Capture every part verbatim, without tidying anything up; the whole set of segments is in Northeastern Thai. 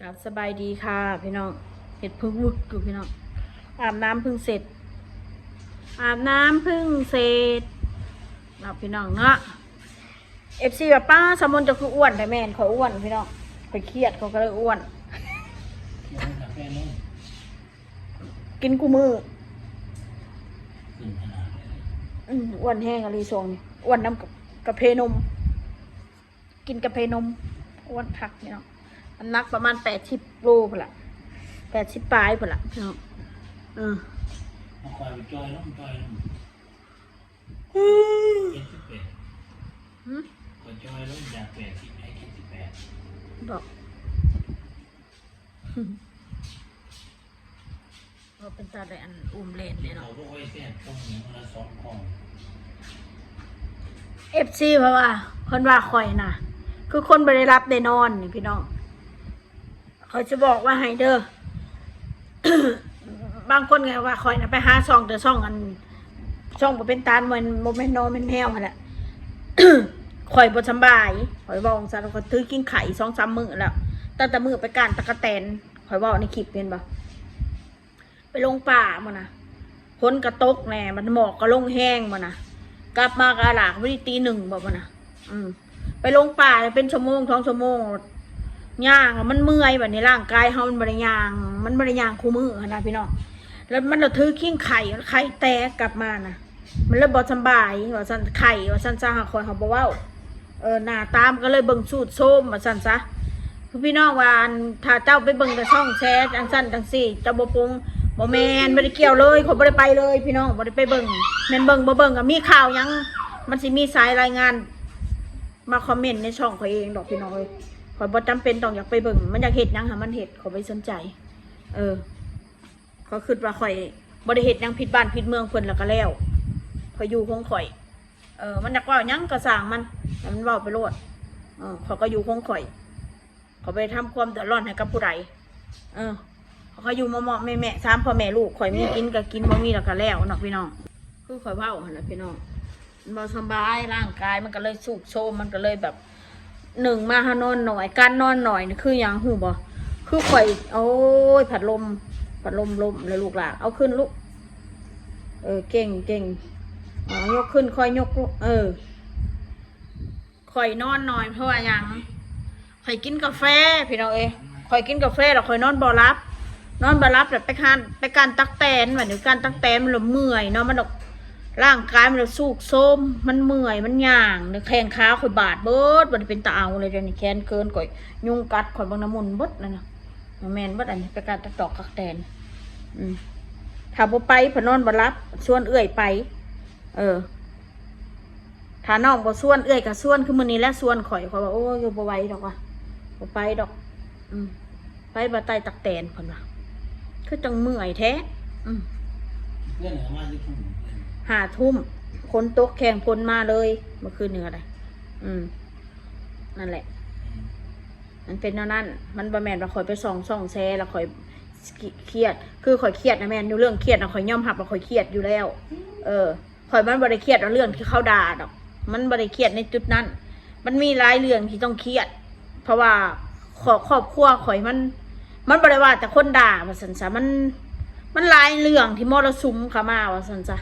ครับ สบายดีค่ะพี่น้อง เฮ็ดเพิ่งวึกอยู่พี่น้อง อาบน้ำเพิ่งเสร็จ อาบน้ำเพิ่งเสร็จเนาะพี่น้องเนาะ เอฟซี ว่า "ป้า สาวมนต์เจ้าคืออ้วนแท้" แม่น ข้อยอ้วนพี่น้อง ข้อยเครียด ข้อยก็เลยอ้วน กินกาแฟนม กินกูมือ ขึ้นขนาดเลย อืม อ้วนแฮงอะลีช่วงนี้ อ้วนนำกับกาแฟนม กินกาแฟนม อ้วนคักพี่น้อง น้ำหนักประมาณแปดสิบโลพุ้นละ แปดสิบปลายพุ้นละพี่น้อง เออ มาคอยไปจอยลง จอยลง เจ็ดสิบแปด หืม คอยจอยลงจากแปดสิบให้เจ็ดสิบแปด บอก ก็เป็นตาได้อันอุ้มเลนเลยเนาะ เขาก็ไว้แซ่บต้องมีคนละสองกล่อง เอฟซี เพราะว่าเพิ่นว่าข่อยน่ะ คือคนบ่ได้หลับได้นอนนี่พี่น้อง เขาจะบอกว่าให้เด้อ บางคนก็ว่าข่อยน่ะไปหาช่องแต่ช่องอัน ช่องบ่เป็นตาล บ่แม่น บ่แม่นนอแม่นแนวหั่นแหละ ข่อยบ่สำบาย ข่อยเว้าจั่งซั้น ข่อยถือขิงไข่สองสามมื้อแล้ว ตั้งแต่มื้อไปก้านตั๊กแตน ข่อยเว้าในคลิปเห็นบ่ ไปลงป่ามื้อนะ ฝนก็ตกแหน่ มันหมอกก็ลงแฮงมื้อนะ กลับมาก็หลากบ่ได้ตีหนึ่งบ่มื้อนะ อืม ไปลงป่าเป็นชั่วโมงสองชั่วโมง ย่างอะมันเมื่อย บัดนี้ร่างกายเฮามันบ่ได้ย่าง มันบ่ได้ย่างคู่มื้อหั้นนะพี่น้อง แล้วมันละถือขิงไข่ มันไข่แตกกลับมานะ มันเลยบ่สำบาย ว่าซั่น ไข่ ว่าซั่นซะ หาข้อยเฮาบ่เว้า เออ หน้าตามันก็เลยเบิ่งทรุดโทรม ว่าซั่นซะ คือพี่น้องว่า อัน ถ้าเจ้าไปเบิ่งแต่ช่องแชร์จั่งซั่นจั่งซี้ เจ้าบ่ปรุง บ่แม่น บ่ได้เกี่ยวเลย ข้อยบ่ได้ไปเลยพี่น้อง บ่ได้ไปเบิ่ง แม่นเบิ่งบ่เบิ่งก็มีข่าวหยัง มันสิมีสายรายงาน มาคอมเมนต์ในช่องข้อยเองดอกพี่น้องเอ้ย ข้อยบ่จำเป็นต้องอยากไปเบิ่ง มันอยากเฮ็ดหยังให้มันเฮ็ด ข้อยบ่สนใจ เออ ข้อยคิดว่าข้อยบ่ได้เฮ็ดหยังผิดบ้านผิดเมืองเพิ่นแล้วก็แล้ว ข้อยอยู่ของข้อย เออ มันอยากเว้าหยังก็ซ่างมัน ให้มันเว้าไปโลด เออ ข้อยก็อยู่ของข้อย ข้อยบ่ได้ทำความเดือดร้อนให้กับผู้ใด เออ ข้อยอยู่เหมาะๆแมะๆ สามพ่อแม่ลูก ข้อยมีกินก็กิน บ่มีแล้วก็แล้วเนาะพี่น้อง คือข้อยเว้าหั่นล่ะพี่น้อง มันบ่สำบาย ร่างกายมันก็เลยทรุดโทรม มันก็เลยแบบ หนึ่งมาเฮานอนน้อย การนอนน้อยนี่คือหยังฮู้บ่ คือข้อย โอ้ย พัดลม พัดลมล้มแล้วลูกหลาน เอาขึ้นลูก เออ เก่ง เก่ง เอายกขึ้น ค่อยยกลูก เออ ข้อยนอนน้อยเพราะว่าหยัง ข้อยกินกาแฟ พี่น้องเอ้ย ข้อยกินกาแฟแล้วข้อยนอนบ่หลับ นอนบ่หลับแล้วไปก้าน ไปก้านตั๊กแตน บัดนี้ก้านตั๊กแตนมันละเมื่อยเนาะ มันดอก ร่างกายมันละทรุดโทรม มันเมื่อย มันย่าง แข้งขาข้อยบาดเบิด บัดนี้เป็นตาเอาเลย เดี๋ยวนี้แขนเขินข้อย ยุงกัดข้อย เบิ่งน้ำมูกเบิดนั่นน่ะ แม่นเบิดอันนี้ ไปก้านตั๊กตอกตั๊กแตน อืม ถ้าบ่ไป พะนอนบ่หลับ ชวนเอื้อยไป เออ ถ้าน้องบ่ชวน เอื้อยก็ชวน คือมื้อนี้แหละชวนข้อย ข้อยว่า โอ้ย บ่ไหวดอกว่ะ บ่ไปดอก อืม ไปบ่ไต่ตั๊กแตน เพิ่นว่า คือจั่งเมื่อยแท้ อืม เพื่อนเขามาสิทุ่ม ห้าทุ่ม ฝนตก แข่งฝนมาเลย เมื่อคืนนี้ก็ได้ อืม นั่นแหละ อืม มันเป็นแนวนั้น มันบ่แม่นว่าข้อยไปส่อง ส่องแชร์แล้วข้อยเครียด คือข้อยเครียดนะแม่น อยู่เรื่องเครียดนะ ข้อยยอมรับว่าข้อยเครียดอยู่แล้ว เออ ข้อยมันบ่ได้เครียดเอาเรื่องที่เขาด่าดอก มันบ่ได้เครียดในจุดนั้น มันมีหลายเรื่องที่ต้องเครียด เพราะว่าครอบ ครอบครัวข้อยมัน มันบ่ได้ว่าแต่คนด่าว่าซั่นซะ มัน มันหลายเรื่องที่มรสุมเข้ามาว่าซั่นซะ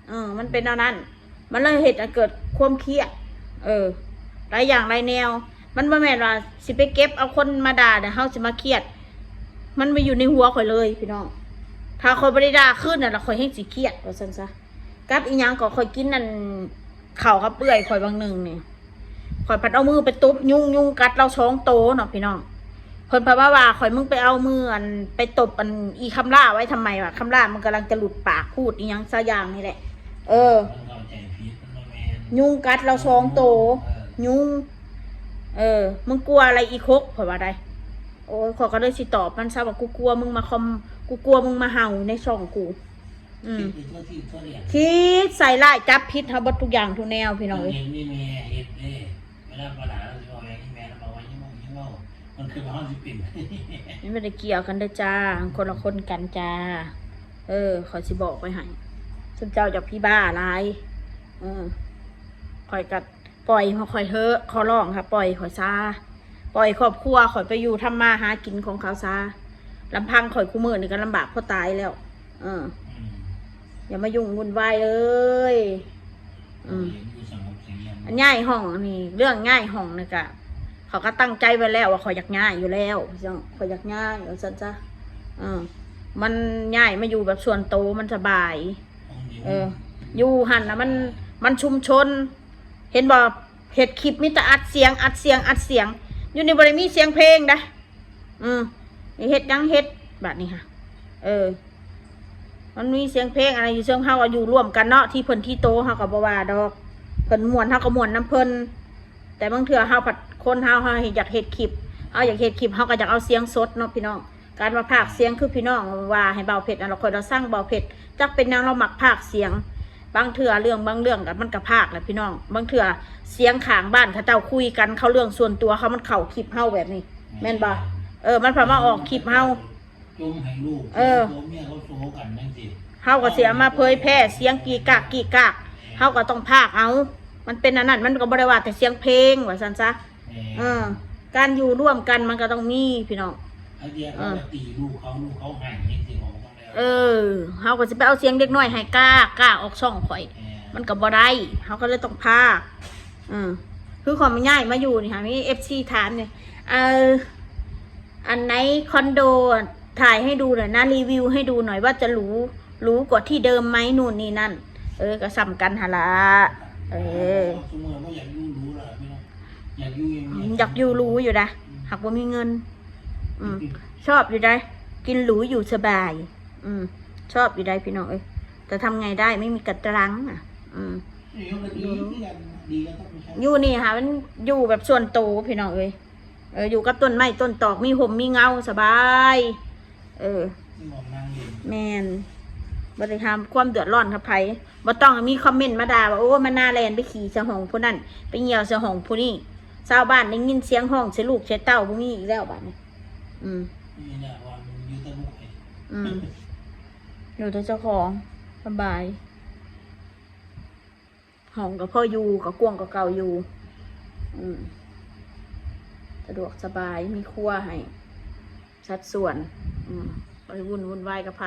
เออ มันเป็นแนวนั้น มันเลยเฮ็ดให้เกิดความเครียด เออ หลายอย่างหลายแนว มันบ่แม่นว่าสิไปเก็บเอาคนมาด่าแล้วเฮาสิมาเครียด มันบ่อยู่ในหัวข้อยเลยพี่น้อง ถ้าข้อยบ่ได้ด่าคืนน่ะ แล้วข้อยแฮ่งสิเครียดว่าซั่นซะ กับอีหยังก็ข้อยกินนั่น ข้าวกับเอื้อยข้อยบางหนึ่งนี่ ข้อยพัดเอามือไปตบยุง ยุงกัดเราสองโตเนาะพี่น้อง เพิ่นพัดว่า ว่าข้อย "มึงไปเอามืออัน ไปตบอันอีคำล่าไว้ทำไมวะ คำล่ามันกำลังจะหลุดปากพูดอีหยังสักอย่างนี่แหละ" เออ มันเข้าใจผิด มันบ่แม่น ยุงกัดเราสองโต เออ ยุง เออ "มึงกลัวอะไรอีคก" ข้อยว่าได้ โอ้ย ข้อยก็เลยสิตอบมันซะว่า "กูกลัวมึงมาคอม กูกลัวมึงมาเห่าในช่องกู" อืม คิดใส่ร้ายจับผิดเฮาเบิดทุกอย่างทุกแนวพี่น้องเอ้ย มันเห็นมีแม่เฮ็ดเด้ เวลาปัญหาเราสิบอกแม่ที่แม่เราบอกว่ายิ่งมองยิ่งเว้า มันคือว่าเฮาสิเป็น มันบ่ได้เกี่ยวกันเด้อจ้า คนละคนกันจ้า เออ ข้อยสิบอกไว้ให้ ซุมเจ้าอยากพี่บ้าหลาย เออ ข้อยก็ปล่อยของข้อยเถอะ ขอร้องค่ะ ปล่อยข้อยซะ ปล่อยครอบครัวข่อยไปอยู่ทำมาหากินของเขาซะ ลำพังข่อยคู่มื้อนี่ก็ลำบากพอตายแล้ว เออ อืม อย่ามายุ่งวุ่นวายเลยอืม อยู่สงบเสงี่ยม อันย้ายห้องนี่ เรื่องย้ายห้องนี่กะเขาก็ตั้งใจไว้แล้วว่าข่อยอยากย้ายอยู่แล้วพี่น้องข่อยอยากย้ายว่าซั่นซะเออ มันย้ายมาอยู่แบบส่วนโตมันสบาย ห้องนี้ เออ อยู่หั่นนะมัน มันชุมชน เห็นบ่ เฮ็ดคลิปมีแต่อัดเสียง อัดเสียง อัดเสียง อยู่นี่บ่ได้มีเสียงเพลงนะอืมเฮ็ดหยังเฮ็ดบัดนี้ค่ะ เออ มันมีเสียงเพลงอะไรอยู่เชิงเฮาก็อยู่ร่วมกันเนาะ ที่เพิ่นที่โตเฮาก็บ่ว่าดอก เพิ่นม่วนเฮาก็ม่วนนำเพิ่น แต่บางเทื่อเฮาผัดคนเฮาเฮาอยากเฮ็ดคลิป เฮาอยากเฮ็ดคลิปเฮาก็อยากเอาเสียงสดเนาะพี่น้อง การมาพากย์เสียงคือพี่น้องว่าให้เบาเพชรนั่นล่ะ ข่อยละซังเบาเพชร จักเป็นหยังลาวมักพากย์เสียง บางเทื่อเรื่องบางเรื่องก็มันก็พากย์แหละพี่น้อง บางเทื่อเสียงข้างบ้านเขาเจ้าคุยกัน เขาเรื่องส่วนตัวเขามันเข้าคลิปเฮาแบบนี้ แม่นบ่ เออ มันพามาออกคลิปเฮา จมให้ลูก เออ ตัวเมียเขาโซกันจังซี่ เฮาก็สิเอามาเผยแพร่เสียงกี่กากกี่กาก เฮาก็ต้องพากย์เอา มันเป็นอันนั้น มันก็บ่ได้ว่าแต่เสียงเพลงว่าซั่นซะ แหม เออ การอยู่ร่วมกันมันก็ต้องมีพี่น้อง ไอ้เดียเขาก็ตีลูกเขา ลูกเขาหันยังสิของเขาแล้ว เออ เฮาก็สิไปเอาเสียงเด็กน้อยให้กากกากออกช่องข่อย แหม มันก็บ่ได้ เฮาก็เลยต้องพากย์อืมคือข่อยมาย้ายมาอยู่นี่ค่ะ มี เอฟซี ถามเนี่ย เออ อันไหนคอนโด ถ่ายให้ดูหน่อยนะ รีวิวให้ดูหน่อยว่าจะหรู หรูกว่าที่เดิมไหม นู่นนี่นั่น เออ ก็ส่ำกันหั่นล่ะ เออ ซุมื้อบ่อยากอยู่หรูแล้วพี่น้อง อยากอยู่อย่างเงี้ อยากอยู่หรูอยู่นะ หากบ่มีเงิน อืม ชอบอยู่ได้ กินหรูอยู่สบาย อืม ชอบอยู่ได้พี่น้องเอ้ย แต่ทำไงได้ ไม่มีกระตรังอ่ะ อืม นี่ก็ดีคือกัน ดีก็ต้องใช้ อยู่นี่ค่ะ มันอยู่แบบส่วนโตพี่น้องเอ้ย เออ อยู่กับต้นไม้ต้นตอก มีห่มมีเงาสบาย เออ มองนั่งเล่น แม่น บ่ได้ทำความเดือดร้อนกับไผ บ่ต้องมีคอมเมนต์มาด่าว่า โอ้ มาหน้าแลนไปขี่ใส่ห้องผู้นั่น ไปเหี่ยวใส่ห้องผู้นี่ ชาวบ้านได้ยินเสียงฮ้องใส่ลูกใส่เต้า บ่มีอีกแล้วบัดนี้ อืม นี่แหละว่ามันอยู่ตะลุกเอง อืม อยู่แต่เจ้าของ สบาย ห้องก็พออยู่ ก็กว้างกว่าเก่าอยู่ อืม สะดวกสบาย มีครัวให้ สัดส่วน อืม บ่ได้วุ่น วุ่นวายกับไผ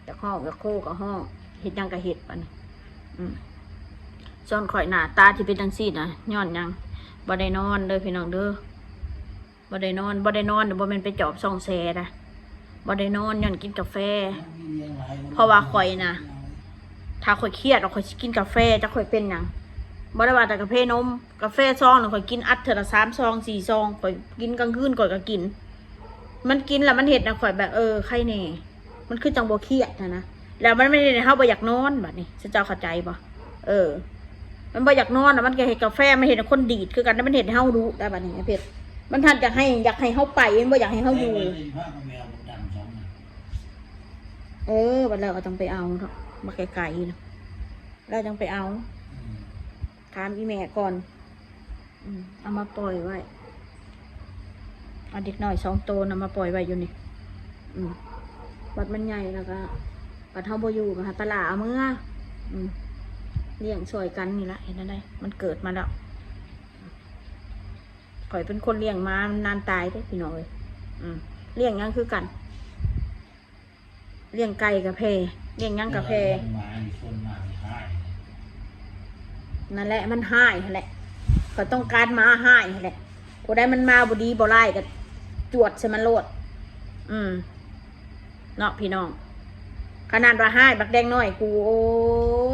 อยากฮ้อง อยากโคก็ฮ้อง เฮ็ดหยังก็เฮ็ดบัดนี้ อืม ส่วนข่อยหน้าตาที่เป็นจังซี่นะ ย้อนหยัง บ่ได้นอนเด้อพี่น้องเด้อ บ่ได้นอน บ่ได้นอน บ่แม่นไปจอบส่องแสนะ บ่ได้นอนย้อนกินกาแฟ เพราะว่าข่อยนะ ถ้าข่อยเครียดแล้วข่อยสิกินกาแฟ จักข่อยเป็นหยัง บ่ได้ว่าแต่กาแฟนม กาแฟซองน่ะข่อยกินอัดเทื่อละสามซอง สี่ซอง ข่อยกินกลางคืนข่อยก็กิน มันกินแล้วมันเฮ็ดนะข่อยแบบ เออ ไคแน่ มันคือจั่งบ่เครียดหั้นนะ แล้วมันไม่ได้เฮ็ดให้เฮาบ่อยากนอนบัดนี้ เจ้าเข้าใจบ่ เออ มันบ่อยากนอนน่ะ มันก็เฮ็ดกาแฟ มันเฮ็ดให้คนดีดคือกัน แล้วมันเฮ็ดให้เฮาดุได้บัดนี้ ไอ้เพชร มันทันอยากให้ อยากให้เฮาไป มันบ่อยากให้เฮาอยู่ แต่ว่าสิพากับแมวดำสองนะ เออ บัดแล้วก็ต้องไปเอาเนาะ มาไกลๆเนาะ แล้วจั่งไปเอา อืม ถามอีแม่ก่อน อืม เอามาปล่อยไว้ เอาเด็กน้อยสองโตนะมาปล่อยไว้อยู่นี่ อืม บัดมันใหญ่แล้วก็ บัดเฮาบ่อยู่ก็ให้ปลาร้าเอามือ อืม เลี้ยงช่วยกันนี่ละ เห็นได้ มันเกิดมาแล้ว ข่อยเป็นคนเลี้ยงมา มันนานตายเด้อพี่น้องเอ้ย อืม เลี้ยงหยังคือกัน เลี้ยงไก่กะแพง เลี้ยงหยังกะแพง หมาอยู่ส่วนมากนี่หาย นั่นแหละ มันฮ้ายหั้นแหละ ข่อยต้องการหมาฮ้ายหั้นแหละ ผู้ใดมันมาบ่ดีบ่ร้ายก็จวดใส่มันโลด อืม เนาะพี่น้อง ขนาดว่าฮ้ายบักแดงน้อยกู โอ้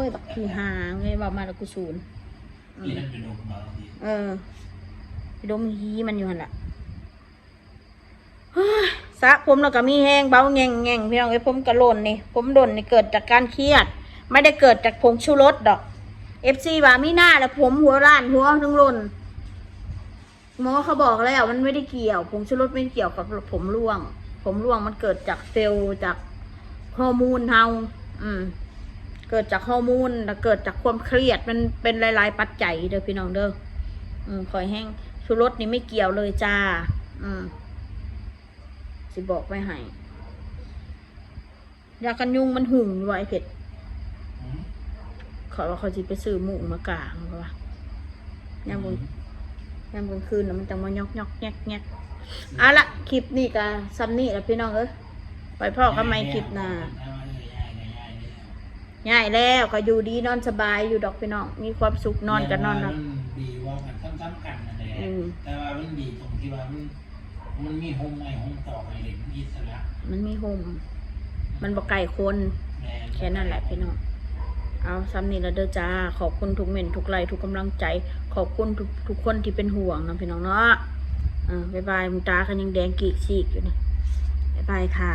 ย บักขี้หาเงย เว้ามาแล้วกูสูน อืม ที่นั่นเป็นดงเบาดี เออ ไปดมฮีมันอยู่หั่นล่ะ เฮ้ย สระผมแล้วก็มีแฮงเบาแง่งๆ พี่น้องเอ้ย ผมกะหล่นนี่ ผมหล่นนี่เกิดจากการเครียด ไม่ได้เกิดจากผงชูรสดอก เอฟซี ว่ามีหน้าแล้วผมหัวล้านหัวทั้งหล่น หมอเขาบอกแล้วมันไม่ได้เกี่ยว ผงชูรสไม่ได้เกี่ยวกับผมร่วง ผมร่วงมันเกิดจากเซลล์ จากฮอร์โมนเฮา อืม เกิดจากฮอร์โมน แล้วเกิดจากความเครียด มันเป็นหลายๆ ปัจจัยเด้อพี่น้องเด้อ อืม ข่อยแฮง ชูรสนี่ไม่เกี่ยวเลยจ้า อืม สิบอกไว้ให้ ยากันยุงมันหุงอยู่ว่าไอ้เพชร อืม ข่อยว่าข่อยสิไปซื้อมุ้งมากาง เพราะว่า ยังบ่ อืม ยามกลางคืนน่ะมันจังมายอกยอกแยกแยก เอาละ คลิปนี้ก็ส่ำนี้ละพี่น้องเอ้ย ไปพ้อกันใหม่คลิปหน้า ย้ายแล้วก็อยู่ดีนอนสบายอยู่ดอกพี่น้อง มีความสุขนอนก็นอนหลับ มันดีว่ากันซ้ำๆกันนั่นแหละ อืม แต่ว่ามันดีตรงที่ว่ามันมันมีโฮมไอโฮมต่อไปเลยมันอิสระ มันมีโฮม มันบ่ไกลคน แม่ แค่นั้นแหละพี่น้อง เอาส่ำนี้ละเด้อจ้า ขอบคุณทุกเม้นทุกไลค์ทุกกำลังใจ ขอบคุณทุกทุกคนที่เป็นห่วงนะพี่น้องเนาะ เออ บ๊ายบาย หมูตาก็ยังแดงกีกซีกอยู่นี่ บ๊ายบายค่ะ